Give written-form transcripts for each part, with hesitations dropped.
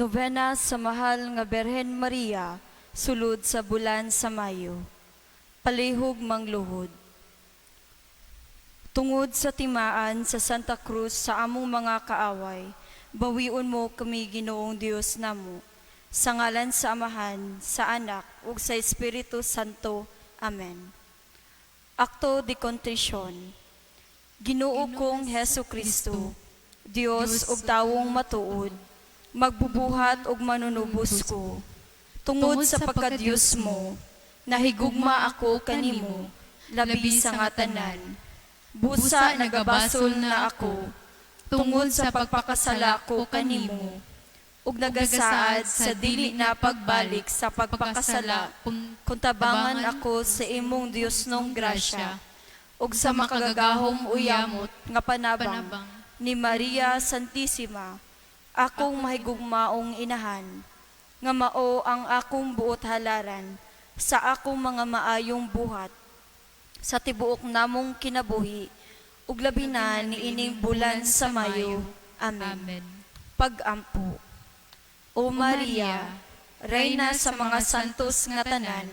Novena sa Mahal nga Birhen Maria, sulod sa bulan sa Mayo. Palihog mangluhod. Tungod sa timaan sa Santa Cruz sa among mga kaaway, bawion mo kami, Ginoong Dios namo. Sa ngalan sa Amahan, sa Anak, ug sa Espiritu Santo. Amen. Acto de Contrition. Ginoo kong Hesu Kristo, Dios ug tawong matuod, magbubuhat ug manunubos ko. Tungod sa pagka-Dios mo, nahigugma ako kanimo, labi sa nga tanan. Busa nagabasol na ako, tungod sa pagpakasala ko kanimo, ug nagasaad sa dili na pagbalik sa pagpakasala, kung tabangan ako sa imong Diosnong grasya, ug sa makagagahom uyamot nga panabang ni Maria Santissima, akong mahigugmaong inahan, nga mao ang akong buot halaran sa akong mga maayong buhat sa tibuok namong kinabuhi ug labi na niining bulan sa Mayo. Amen. Amen. Pag-ampo. O Maria, Reyna sa mga santos nga tanan,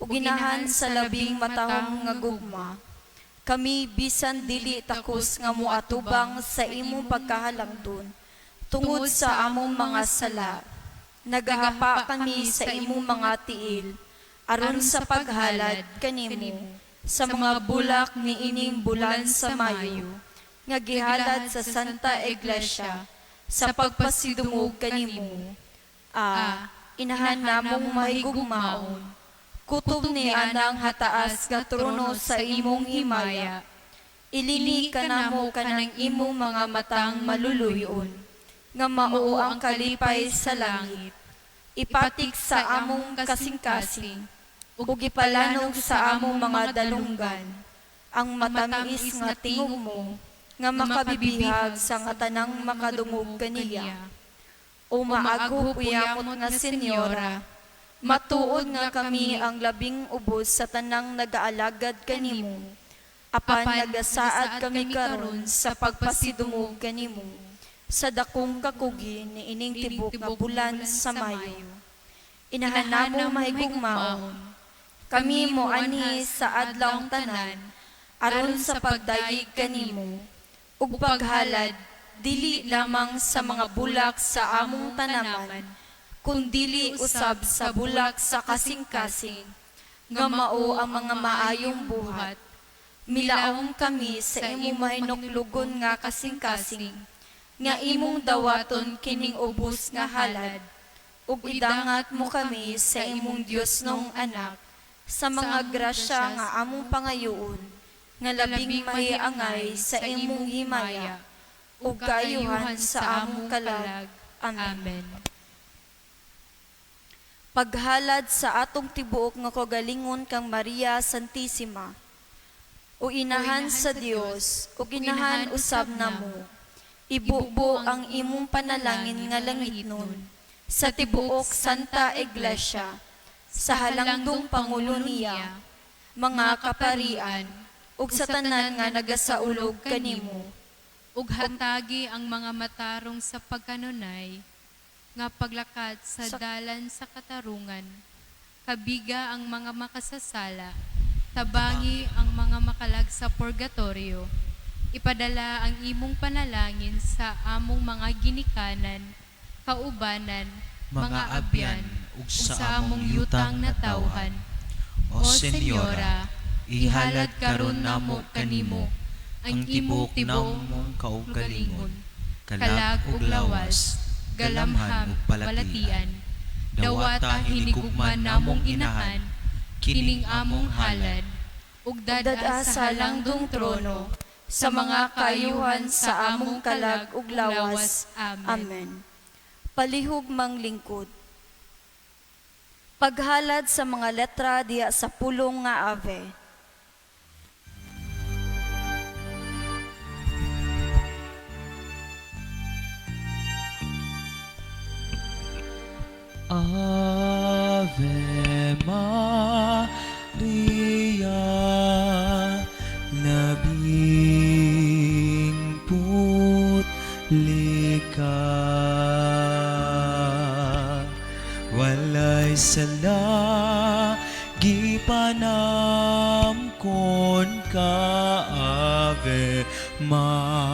ug inahan sa labing matahom nga gugma, kami bisan dili takos nga moatubang sa imong pagkahalangdon tungod sa among mga sala, nagahapa kami sa imong mga tiil aron sa paghalad kanimo sa mga bulak niining bulan sa Mayo nga gihalad sa Santa Iglesia sa pagpasidungog kanimo. A, inahan namong mahigugmaon, kutob ni anang hataas nga trono sa imong himaya, ilini kanamo kanang imong mga matang maluluyon, nga mao ang kalipay sa langit. Ipatik sa among kasing-kasing, ug ipalanog sa among mga dalunggan, ang matamis nga tingog mo, nga makabibihag sa nga tanang makadungog kaniya. O maaghop uyamot nga Senyora, matuod nga kami ang labing ubos sa tanang nagaalagad kanimo, apan nagasaad kami karon sa pagpasidungog kanimo sa dakong kakugi niining tibok nga bulan sa Mayo. Inahan namong mahigugmaon, kami moanhi sa adlawng tanan aron sa pagdayeg kanimo ug paghalad dili lamang sa mga bulak sa among tanaman, kundili usab sa bulak sa kasing-kasing nga mao ang mga maayong buhat. Milaom kami sa imong mahinuklugon nga kasing-kasing nga imong dawaton kining ubos nga halad, ug idangat mo kami sa imong Diosnong Anak sa mga grasya nga among pangayoon, nga labing mahiangay sa imong himaya ug kaayuhan sa among kalag. Amen. Amen. Paghalad sa atong tibuok nga kagalingon kang Maria Santissima. O inahan sa Dios, ug inahan usab namo, ibubo ang imong panalangin nga langitnon sa tibuok Santa Iglesia, sa halangdong pangulo niya, mga kaparian, ug sa tanan nga nagasaulog kanimo. Ug hatagi ang mga matarong sa pagkanunay nga paglakat sa dalan sa katarungan. Kabiga ang mga makasasala, tabangi ang mga makalag sa purgatorio. Ipadala ang imong panalangin sa among mga ginikanan, kaubanan, mga abyan ug sa among yutang natawhan. O O Senyora, ihalad karon namo kanimo ang tibuok namong kaugalingon, kalag ug lawas, galamhan ug balatian. Dawata hinigugma namong inahan kining among halad ug dad-a dad-a sa halangdong trono sa mga kaayuhan sa among kalag ug lawas. Amen. Amen. Palihog manglingkod. Paghalad sa mga letra diha sa pulong nga Ave. Ave Maria, labing putli ka. sala, gipanamkon ka, Ave Maria.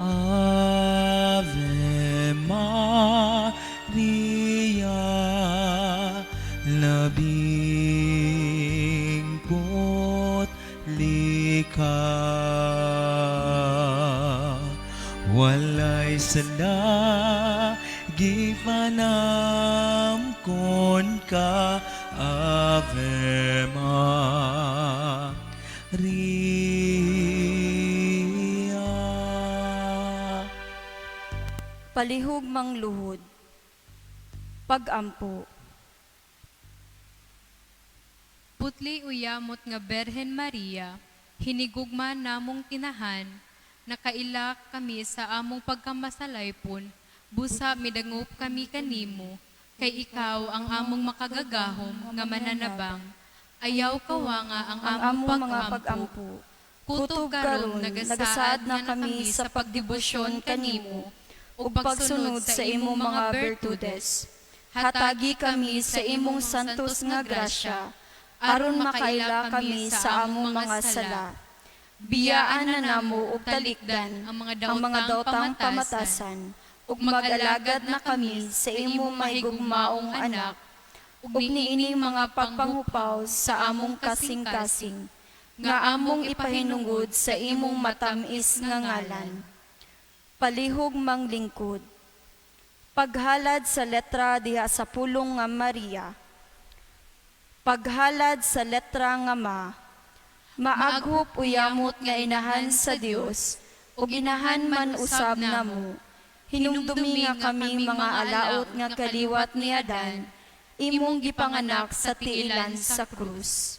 Ave Maria, labing putli ka, walay sala, gipanamkon ka, Ave Maria. Palihog mangluhod. Pagampo. Putli uyamot nga Berhen Maria, hinigugma namong tinahan, nakaila kami sa among pagkamasalaypon, busa midangop kami kanimo, kay ikaw ang among makagagahom nga mananabang. Ayaw kawanga ang Ang among among mga pagampo. pagampo. Kutob karon nagasaad na kami sa pagdebosyon kanimo ug pagsunod sa imong mga bertudes. Hatagi kami sa imong santos nga grasya, aron makaila kami sa among mga sala. Biyaan na namo og talikdan ang mga daotang pamatasan, ug mag-alagad na kami sa imong mahigugmaong anak, ug niining mga pagpanghupaw sa among kasing-kasing, nga among ipahinungod sa imong matam-is nga ngalan. Palihog manglingkod. Paghalad sa letra diha sa pulong nga Maria. Paghalad sa letra nga Ma. Maaghop uyamot nga inahan sa Dios, ug inahan man usab namo. Hinumdumi nga kami mga alaot nga kaliwat ni Adan, imong gipanganak sa tiilan sa krus.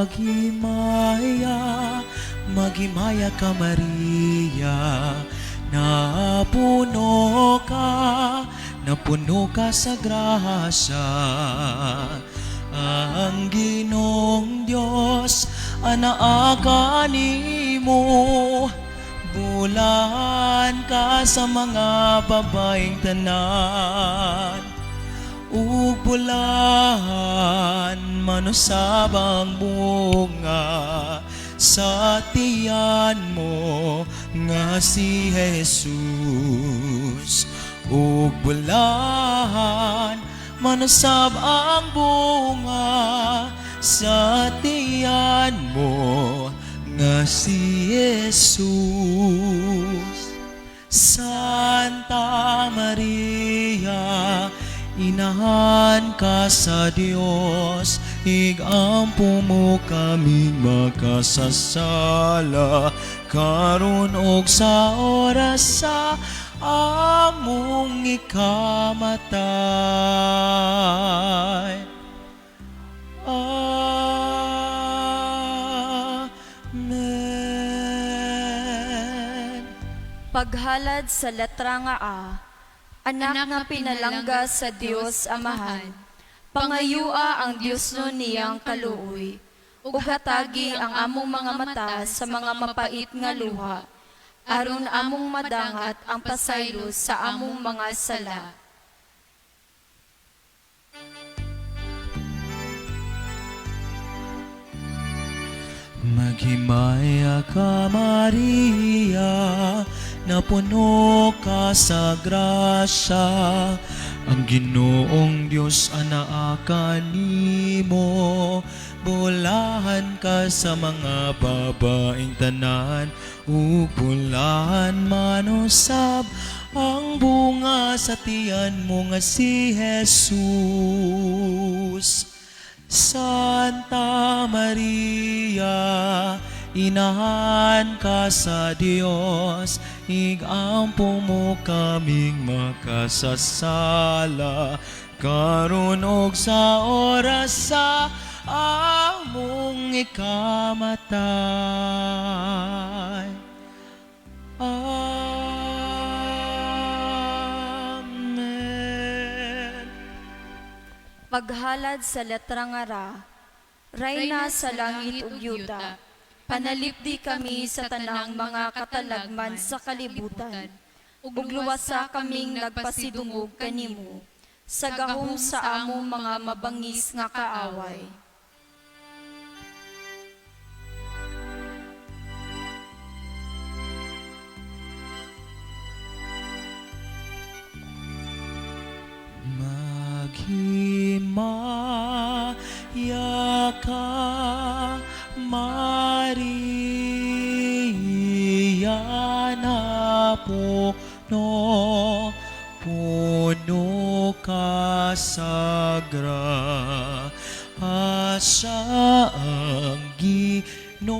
Maghimaya, maghimaya ka, Maria, napuno ka sa grasya. Ang Ginoong Diyos, anaa kanimo, bulan ka sa mga babaeng tanan, ug bulahan manusab ang bunga sa tiyan mo nga si Jesus, ug bulahan manusab ang bunga sa tiyan mo nga si Jesus. Santa Maria, inahan ka sa Dios, igampo mo kaming makasasala, karon og sa oras sa among ikamatay. Amen. Paghalad sa letra nga A, anak nga pinalangga sa Dios Amahan, pangayua ang Dios no niyang kaluoy, ug hatagi ang among mga mata sa mga mapait nga luha, aron among madangat ang pasaylo sa among mga sala. Maghimaya ka, Maria, napuno ka sa grasya. Ang Ginoong Diyos anaa kanimo, bulahan ka sa mga babaeng tanan, ug bulahan manusab ang bunga sa tiyan mo nga si Jesus. Santa Maria, inahan ka sa Dios, igampo mo kaming makasasala, karon og sa oras sa among ikamatay. Amen. Paghalad sa letra nga ra, Rayna sa langit ug yuta, panalipdi kami sa tanang mga katalagman sa kalibutan, ug luwasa kaming nagpasidungog kanimo, sa gahom sa among mga mabangis nga kaaway. Maghimaya ka, Maria, na puno, puno ka sa grasya, ang Ginoong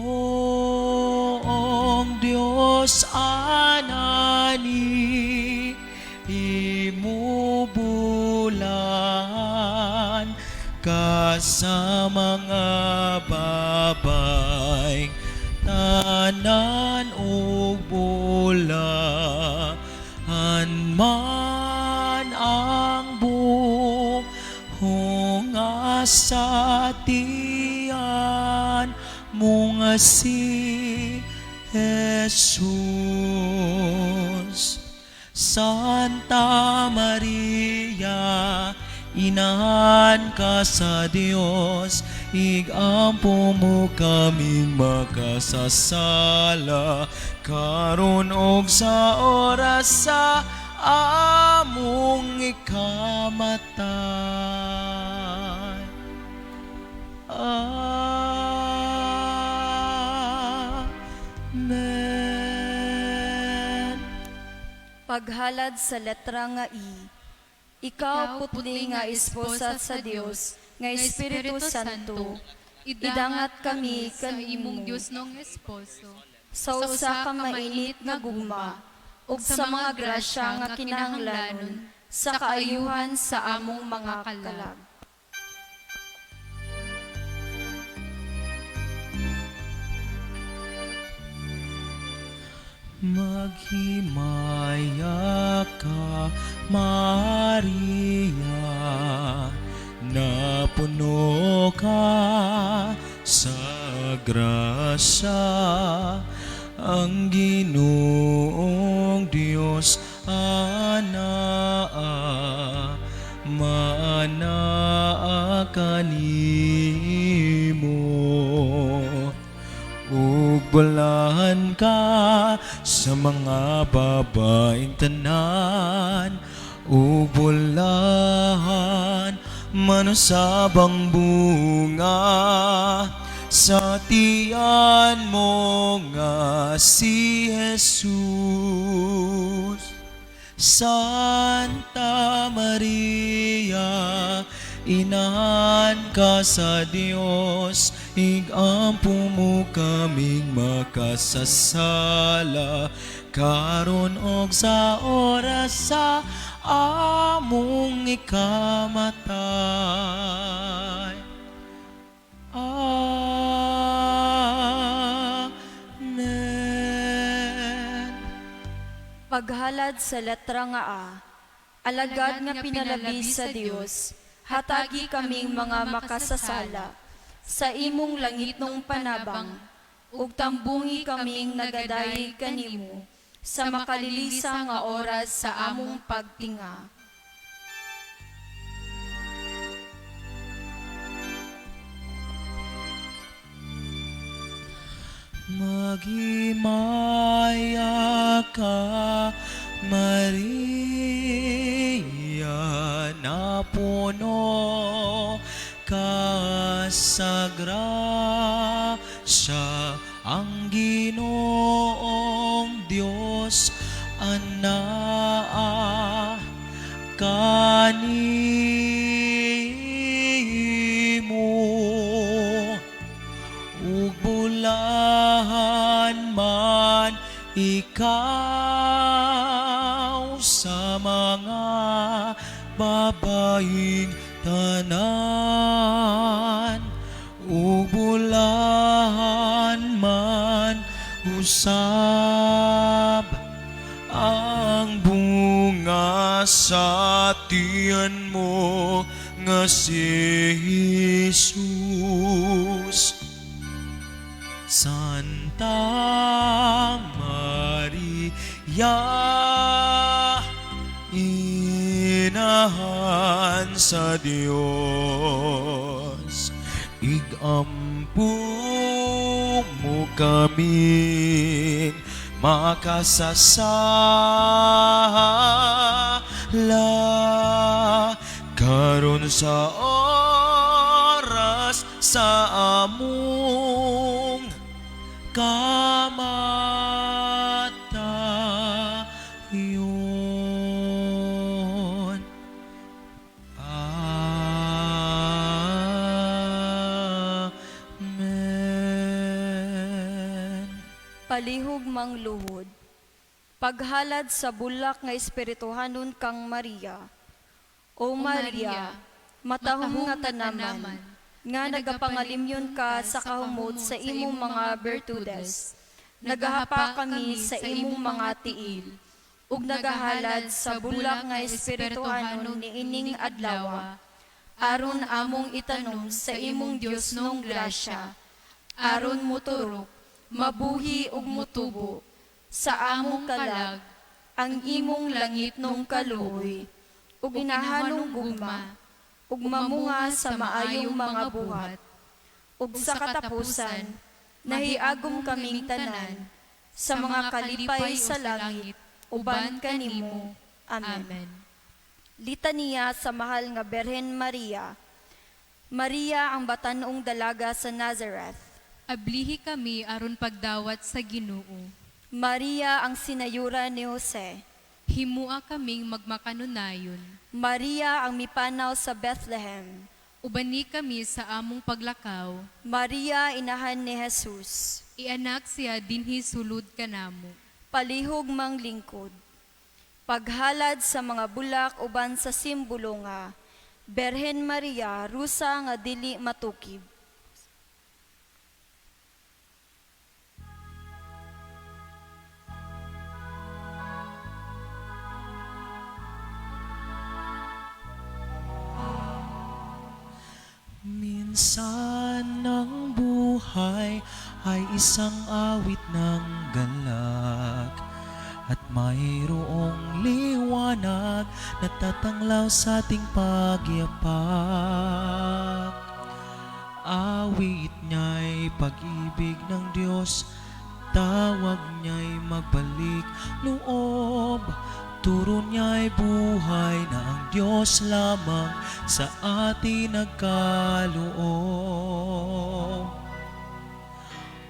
Diyos anani, imo bulahan ka sa mga babaeng tanan ug bulahan man ang buhunga sa tiyan mo nga si Jesus. Santa Maria, inahan ka sa Dios, igampo mo kaming makasasala, karon og sa oras sa among ikamatay. Amen. Paghalad sa letra nga I, Ikaw, putli nga esposa sa Dios, nga Espiritu Santo, idangat kami sa imong kanimo Dios nong esposo, sa usa ka mainit nga gugma ug sa mga grasya nga kinahanglanon sa kaayuhan sa among mga kalag. Maghimaya ka, Maria, na puno ka sa grasya, ang Ginoong Diyos anaa, maanaa kanimo ug bulahan ka sa mga babaeng tanan, ug bulahan manusabang bunga sa tiyan mo nga si Jesus. Santa Maria, inahan ka sa Dios, igampo mo kaming makasasala, karon og sa oras sa among ikamatay. Amen. Paghalad sa letra nga A, alagad nga pinalabi sa Dios, hatagi kaming mga makasasala sa imong langitnong panabang, ug tambungi kaming nagadayeg kanimo sa makalilisa nga oras sa among pagtinga. Maghimaya ka, Maria, na puno ka sa grasya, ang Ginoong Diyos anaa kanimo ug bulahan man ikaw sa mga babaeng tanan, ug bulahan man usab ang bunga sa tiyan mo nga nga si Jesus. Santa Maria, Inahan sa Dios, igampo mo kaming makasasala karon sa oras sa among kamatayon. Amen. Palihog mangluhod. Paghalad sa bulak nga espirituhanon kang Maria. O Maria, matahom nga tanaman, nga nagapangalimyon ka sa kahumot sa imong mga bertudes. Nagahapa kami sa imong mga tiil, ug nagahalad sa bulak nga espirituhanon niining adlaw, aron among itanom sa imong Dios nong grasya, aron moturok, mabuhi ug motubo sa among kalag ang imong langit nong kaluoy ug inahanong gugma ug mamunga sa maayong mga buhat ug sa katapusan nahiagom kaming tanan sa mga kalipay sa langit uban kanimo. Amen. Amen. Litaniya sa mahal nga Berhen Maria. Maria ang batan-ong dalaga sa Nazareth. Ablihi kami aron pagdawat sa Ginoo. Maria ang sinayura ni Jose. Himua kaming magmakanunayon. Maria ang mipanaw sa Bethlehem. Ubani kami sa among paglakaw. Maria inahan ni Jesus. Ianak siya dinhi sulod kanamo. Palihog mang lingkod. Paghalad sa mga bulak uban sa simbolo nga Berhen Maria, rusa nga dili matukib. Minsan ang buhay ay isang awit ng galak at mayroong liwanag na tatanglaw sa ating pagyapak. Awit niya'y pag-ibig ng Diyos, tawag niya'y magbalik loob, turo niya'y buhay na ang Diyos lamang sa atin nagkaloob.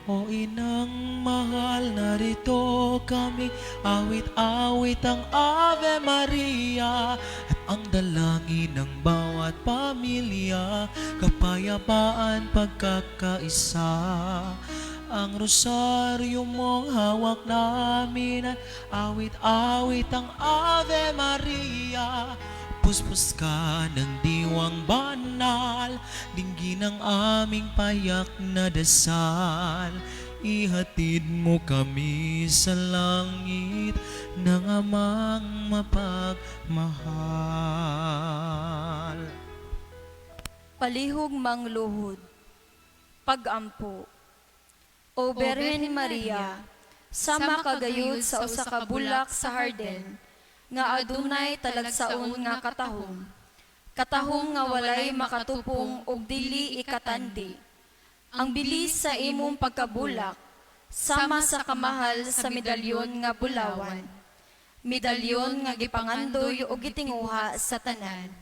O inang mahal, narito kami, awit-awit ang Ave Maria, at ang dalangin ng bawat pamilya, kapayapaan, pagkakaisa. Ang rosaryo mong hawak namin ay awit-awit ang Ave Maria. Puspos ka ng diwang banal, dinggin ang aming payak na dasal. Ihatid mo kami sa langit ng amang mapagmahal. Palihog mangluhod. Pagampo. O Berhen Maria, sama kagayud sa usa ka bulak sa harden, nga adunay talagsaon nga katahom. Katahom nga walay makatupong ug dili ikatandi. Ang bilis sa imong pagkabulak, sama sa kamahal sa medalyon nga bulawan. Medalyon nga gipangandoy ug gitinguha sa tanan.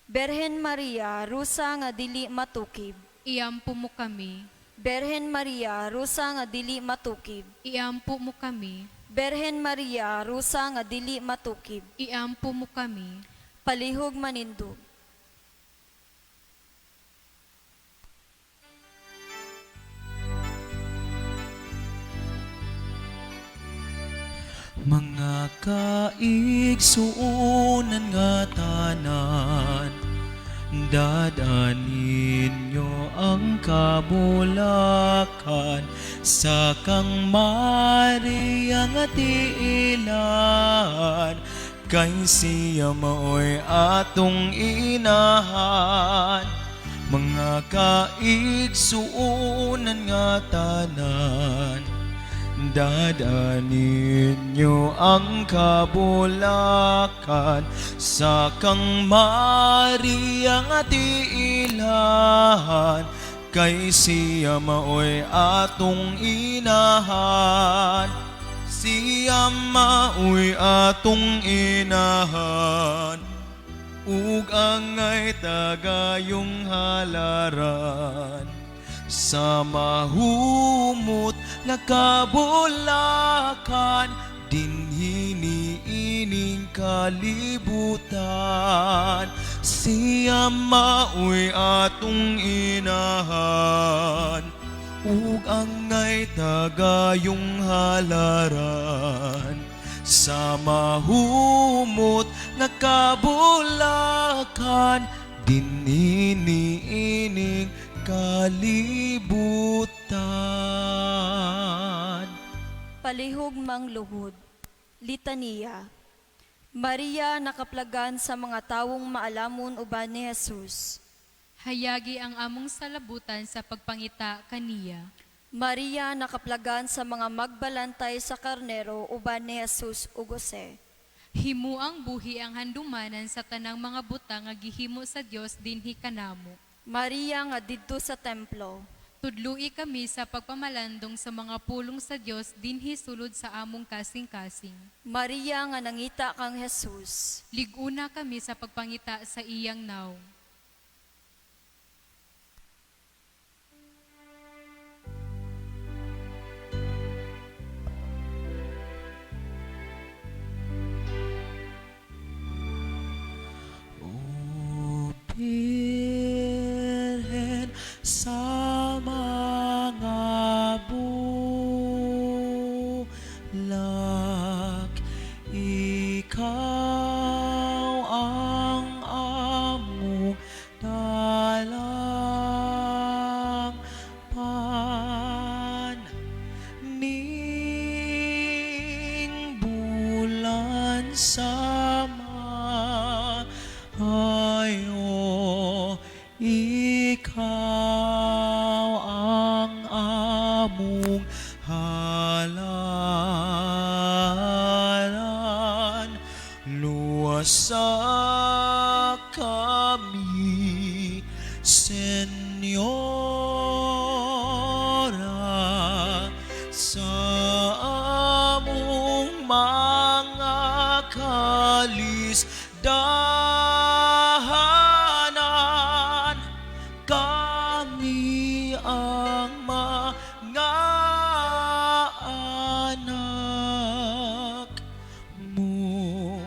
Berhen Maria, rusa nga dili matukib. Iampo mo kami. Berhen Maria, rusa nga dili matukib. Iampo mo kami. Berhen Maria, rusa nga dili matukib. Iampo mo kami. Palihog manindog. Mga kaigsuonan nga tanan, dadanin nyo ang kabulakan sa kang Maria nga tiilan. Kay siya maoy atong inahan. Mga kaigsuunan nga tanan, dad-a ninyo ang kabulakan sa kang Maria nga tiilhan. Kay siya maoy atong inahan. Siya maoy atong inahan, ug angay tagayong halaran sa mahumot nga kabulakan dinhi niining kalibutan. Siya maoy atong inahan, ug angay tagayong halaran sa mahumot nga kabulakan dinhi niining kalibutan. Palihog mangluhod. Litaniya. Maria, nakaplagan sa mga tawong maalamon uban ni Jesus. Hayagi ang among salabutan sa pagpangita kaniya. Maria, nakaplagan sa mga magbalantay sa karnero uban ni Jesus ug Jose. Himuang buhi ang handumanan sa tanang mga butang nga gihimo sa Dios dinhi kanamo. Maria nga didto sa templo. Tudlui kami sa pagpamalandong sa mga pulong sa Dios dinhi sulod sa among kasing-kasing. Maria nga nangita kang Jesus. Liguna kami sa pagpangita sa iyang nawong. O Birhen sa mga bulak, ikaw ang among dalangpan. Ning bulan sa maayo, ikaw ang among halaran. Luwasa kami, Senyora, sa among mga kalisdanan. Kami ang mga anak mo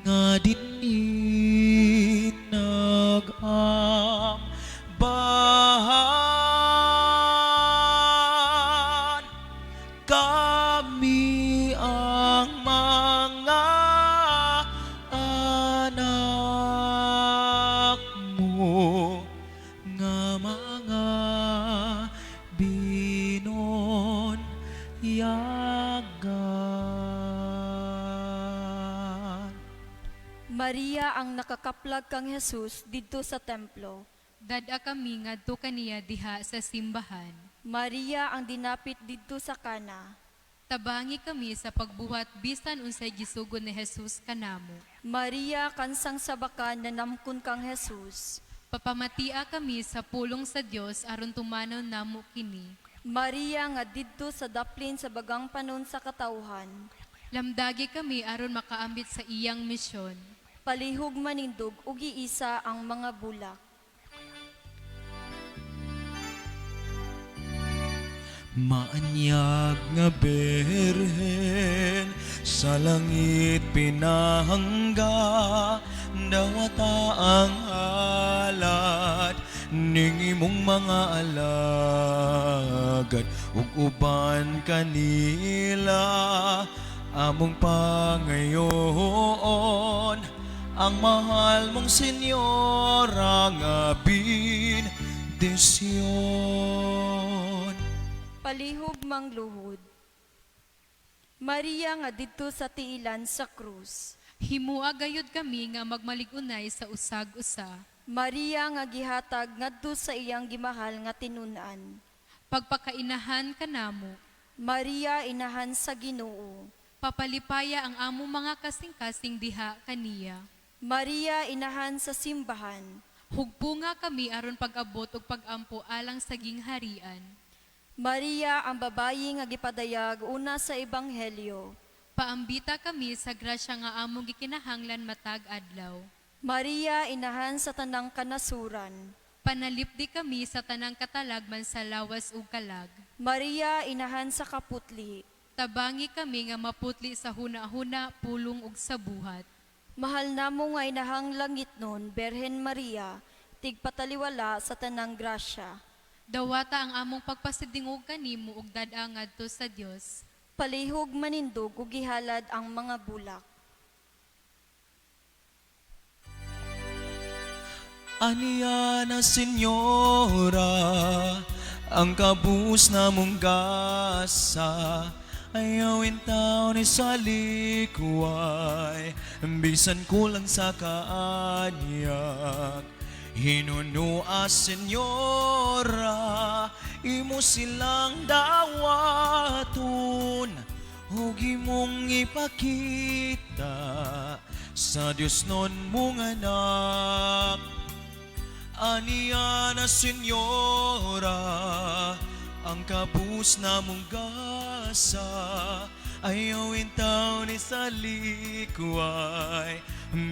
nga dinhi nag-ambahan. Kami ang mga anak mo nga mga binonyagan. Maria ang nakakaplag kang Jesus didto sa templo. Dad-a kami ngadto kaniya diha sa simbahan. Maria ang dinapit didto sa Kana. Tabangi kami sa pagbuhat bisan unsay gisugod ni Jesus kanamo. Maria kansang sabakan na namkon kang Jesus. Papamatia kami sa pulong sa Dios aron tumanon namo kini. Maria nga didto sa daplin sa bagang panon sa katawhan. Lamdagi kami aron makaambit sa iyang misyon. Palihog manindog ug giisa ang mga bulak. Maanyag nga birhen sa langit pinahangga, dawata ang alad ning imong mga alagad ug uban kanila among pangayoon ang mahal mong senyora nga bendisyon. Palihog mangluhod. Maria nga didto sa tiilan sa krus. Himua gayud kami nga magmalig-unay sa usag-usa. Maria nga gihatag ngadto sa iyang gimahal nga tinun-an. Pagpakainahan kanamo. Maria, inahan sa Ginoo. Papalipaya ang among mga kasing-kasing diha kaniya. Maria, inahan sa simbahan. Hugpunga kami aron pag-abot ug pag-ampo alang sa gingharian. Maria, ang babayi nga gipadayag una sa Ebanghelyo. Paambita kami sa grasya nga among gikinahanglan matag adlaw. Maria, inahan sa tanang kanasuran. Panalipdi kami sa tanang katalagman sa lawas ug kalag. Maria, inahan sa kaputli. Tabangi kami nga maputli sa huna-huna, pulong ug sa buhat. Mahal namo nga inahang langit nun, Berhen Maria, tigpataliwala sa tanang grasya. Dawata ang among pagpasidingog kanimo ug dad-a ngadto sa Dios. Palihog manindog ug gihalad ang mga bulak. Aniya na Senyora, ang kabus na mong gasa, ayaw taon ni sa likway, bisan kulang sa kaanyag. Hinunua, Senyora, imo silang dawaton, ug imong ipakita sa Dios nun mong anak. Aniya na Senyora, ang kabus na mong gasa, ayaw taon ni sa likway,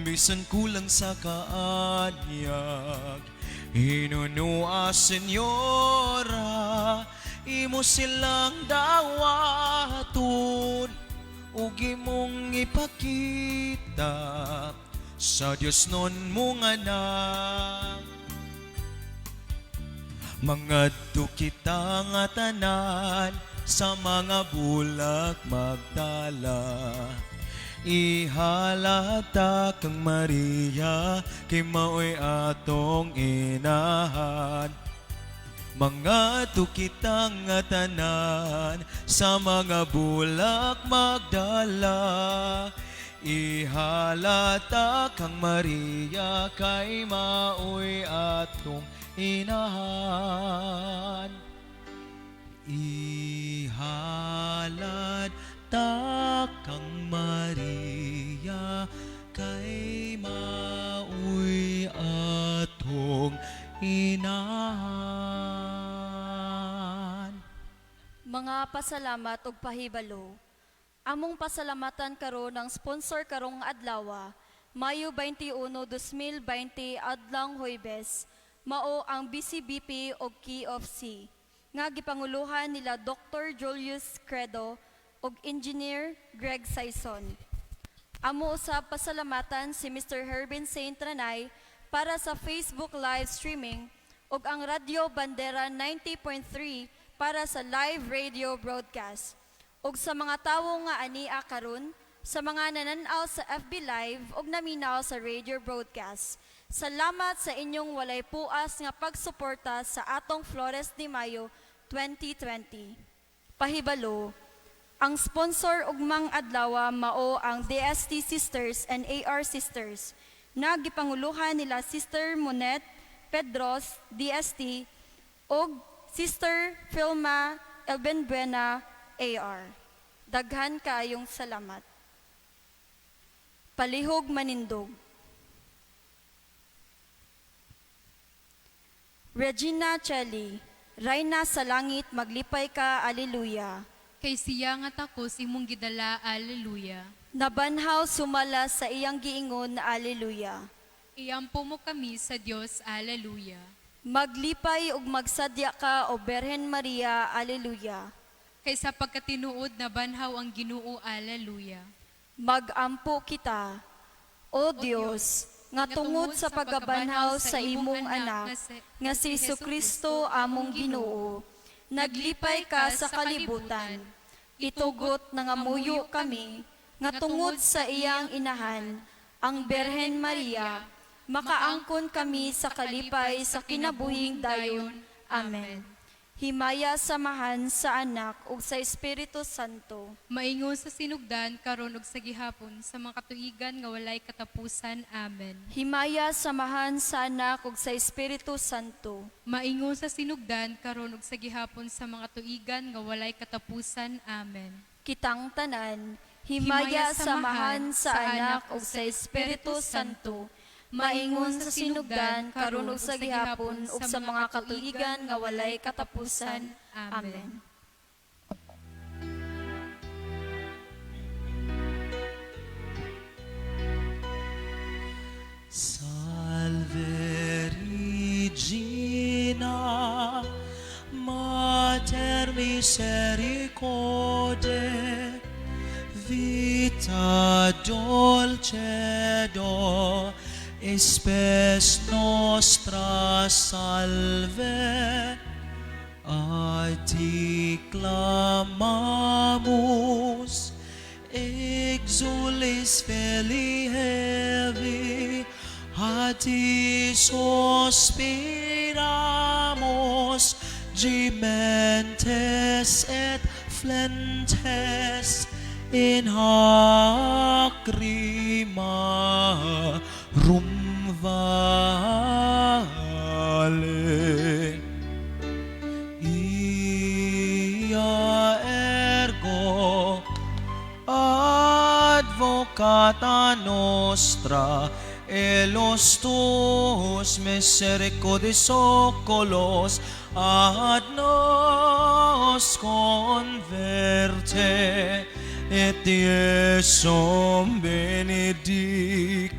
bisan kulang sa kaanyag. Hinunua, Senyora, imo silang dawaton, ug imong ipakita sa Dios nun mong anak. Mangadto kita nga tanan sa mga bulak magdala. Ihalata kang Maria, kay mao'y atong inahan. Mangadto kita nga tanan sa mga bulak magdala. Ihalata kang Maria, kay mao'y atong inahan. Ihalad ta kang Maria, kay mao'y atong inahan. Mga pasalamat ug pahibalo. Among pasalamatan karon ang sponsor karong adlaw, Mayo 21, 2020, adlawng Huwebes, mao ang BCBP og Key of C, nga gipanguluhan nila Dr. Julius Credo ug Engineer Greg Saison. Amo usab pasalamatan si Mr. Herbin Saint Ranay para sa Facebook live streaming ug ang Radyo Bandera 90.3 para sa live radio broadcast. Ug sa mga tawo nga ania karon, sa mga nananaw sa FB Live ug naminaw sa radio broadcast. Salamat sa inyong walay puas nga pagsuporta sa atong Flores de Mayo 2020. Pahibalo, ang sponsor ugmang adlawa mao ang DST Sisters and AR Sisters na gipanguluhan nila Sister Monet Pedros DST ug Sister Filma Elbenbuena AR. Daghan kaayong salamat. Palihog manindog. Regina Cheli, Rayna sa langit, maglipay ka, Alleluia. Kay siya nga takos imong gidala, Alleluia. Nabanhaw sumala sa iyang giingon, Alleluia. Iampo mo kami sa Dios, Alleluia. Maglipay ug magsadya ka, o Berhen Maria, Alleluia. Kay sa pagkatinuod nabanhaw ang Ginoo, Alleluia. Magampo kita, O Dios, nga tungod sa pagkabanhaw sa imong anak, nga si Kristo among Ginoo, naglipay ka sa kalibutan. Itugot nga muyo kami, nga tungod sa iyang inahan, ang Berhen Maria, makaangkon kami sa kalipay sa kinabuhing dayon. Amen. Himaya sa Amahan, sa Anak ug sa Espiritu Santo. Maingon sa sinugdan karon ug sa gihapon sa mga katuigan nga walay katapusan. Amen. Himaya sa Amahan, sa Anak ug sa Espiritu Santo. Maingon sa sinugdan karon ug sa gihapon sa mga tuigan nga walay katapusan. Amen. Kitang tanan, himaya sa Amahan, sa Anak ug sa Espiritu Santo. Maingon sa sinugdan karon ug sa gihapon ug sa mga katuigan nga walay katapusan. Amen. Salve Regina, Mater misericordiae, vita dulcedo, spes nostra salve. A ti clamamus, exules filii Hevi, a ti sospiramus, gementes et flentes in hac rum vale. Ia ergo advocata nostra, illos tuos misericordes oculos ad nos converte, et Iesum benedic,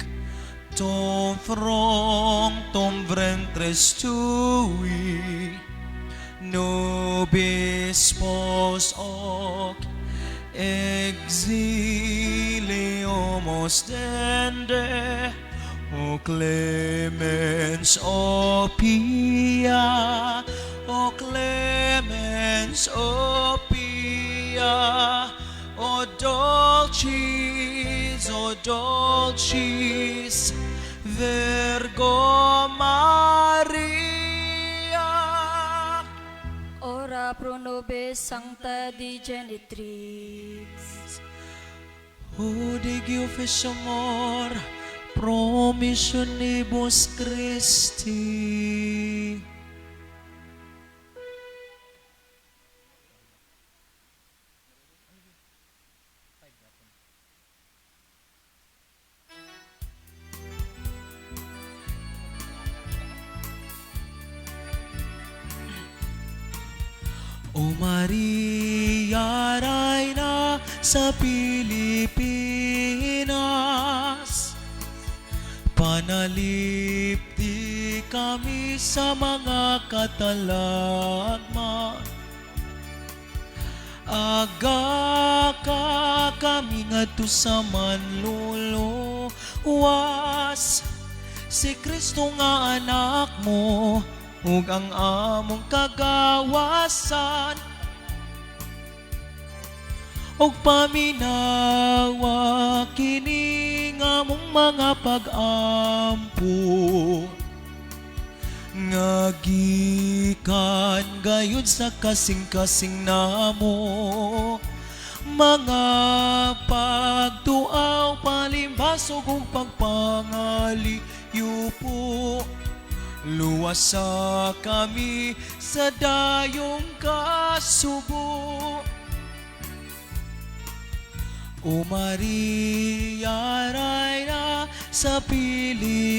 tum fructum ventris tui, nobis post hoc exilium ostende, O clemens, O pia, O clemens, O pia, O dulcis, O dulcis, Virgo Maria. Ora pro nobis sancta Dei genitrix. O Dei officio amor, promissionibus Christi. O Maria, Reyna sa Pilipinas, panalipdi kami sa mga katalagman. Aga ka kami ngadto sa manluluwas, si Kristo nga anak mo, ug ang among kagawasan. Og paminawa kini nga among mga pag-ampo, nga gikan gayud sa kasing-kasing namo, mga pagtuaw, palimbasog ug pagpangaliyo po. Luwasa kami sa dayong kasubo. O Maria, Reyna sa Pilipinas,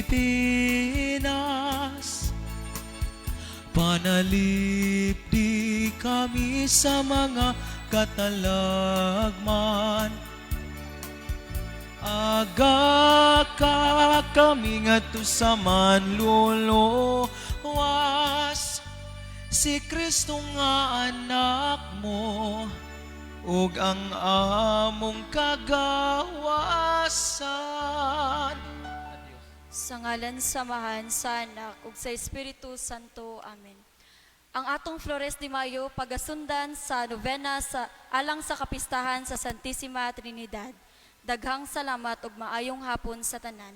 panalipdi kami sa mga katalagman. Aga ka kami ngadto sa manluluwas, si Kristo nga anak mo, ug ang among kagawasan. Sa ngalan sa Amahan, sa Anak, ug sa Espiritu Santo. Amen. Ang atong Flores de Mayo pagasundan sa novena sa alang sa kapistahan sa Santissima Trinidad. Daghang salamat ug maayong hapon sa tanan.